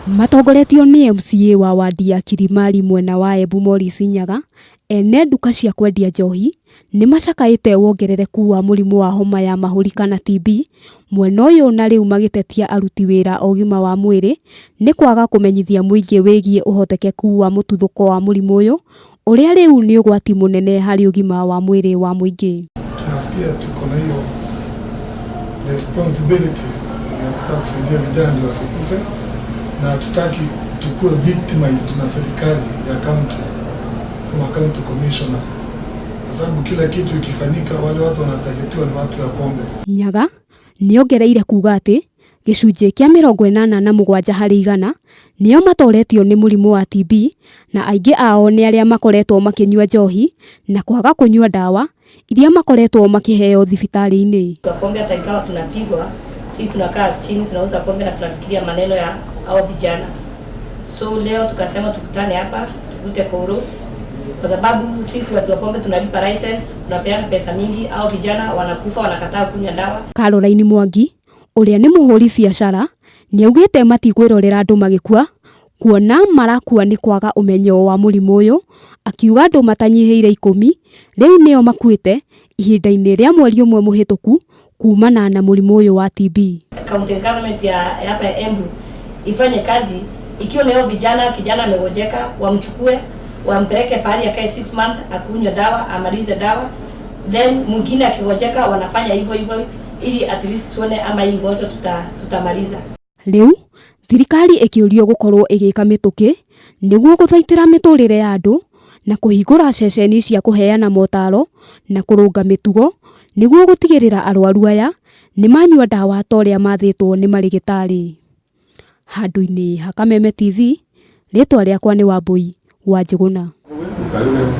Matongoretio nĩ MCA wa wandi ya Kirimari mwena wa Embu Maurice Nyaga, ene nduka cia kwendia njohi nĩ macakaĩte wongerereku wa mũrimũ wa homa ya mahũri kana TB mwena ũyũ na rĩu magĩtetia aruti wĩra a ũgima wa mwĩrĩ nĩ kwaga kũmenyithia mũingĩ wĩgiĩ ũhotekeku wa mũtuthũko wa mũrimũ ũyũ ũrĩa rĩu nĩ ũgwati mũnene harĩ ũgima wa mwĩrĩ wa mũingĩ. Tunasikia tuko na hiyo responsibility ya kutaka kusaidia vijana ndio wasikufe, na hatutaki tukuwe victimized na serikali ya county ama county commissioner, kwa sababu kila kitu ikifanyika, wale watu wanatargetiwa ni watu ya pombe. Nyaga nĩongereire kuga atĩ gĩcunjĩ kĩa 87 harĩ igana nĩo matoretio nĩ mũrimũ wa TB na aingĩ ao nĩ arĩa makoretwo makĩnyua njohi na kwaga kũnyua ndawa iria makoretwo makĩheo thibitarĩ-inĩ. Kwa pombe hata ikawa tunapigwa, si tunakaa chini tunauza pombe na tunafikiria maneno ya hao vijana. So leo tukasema tukutane hapa tukute koro, kwa sababu sisi watu wa pombe tunalipa license, tunapeana pesa mingi, au vijana wanakufa wanakataa kunywa dawa. Caroline Mwangi ũrĩa nĩ mũhũri biacara nĩaugĩte matikwĩrorera andũ magĩkua kuona marakua nĩ kwaga ũmenyo wa mũrimũ ũyũ, akiuga andũ matanyihĩire 10 rĩu nĩo makuĩte ihinda-inĩ rĩa mweri ũmwe mũhĩtũku kumana na mũrimũ ũyũ wa TB. County government ya hapa Embu ifanye kazi ikiwa na vijana, kijana amegonjeka, wamchukue wampeleke pahali akae 6 months akunywe dawa amalize dawa, then mwingine akigonjeka wanafanya hivyo hivyo, ili at least tuone ama hii ugonjwa tutamaliza. Rĩu thirikari ĩkĩũrio gũkorwo ĩgĩka mĩtũkĩ nĩguo gũthaitĩra mĩtũrĩre ya andũ na kũhingũra ceceni cia kũheana motaro na kũrũnga mĩtugo nĩguo gũtigĩrĩra arwaru aya nĩ manyua ndawa ta ũrĩa mathĩtwo nĩ marĩgĩtarĩ. Handũ-inĩ ha Kameme TV, rĩtwa rĩakwa nĩ Wambui wa Njũgũna.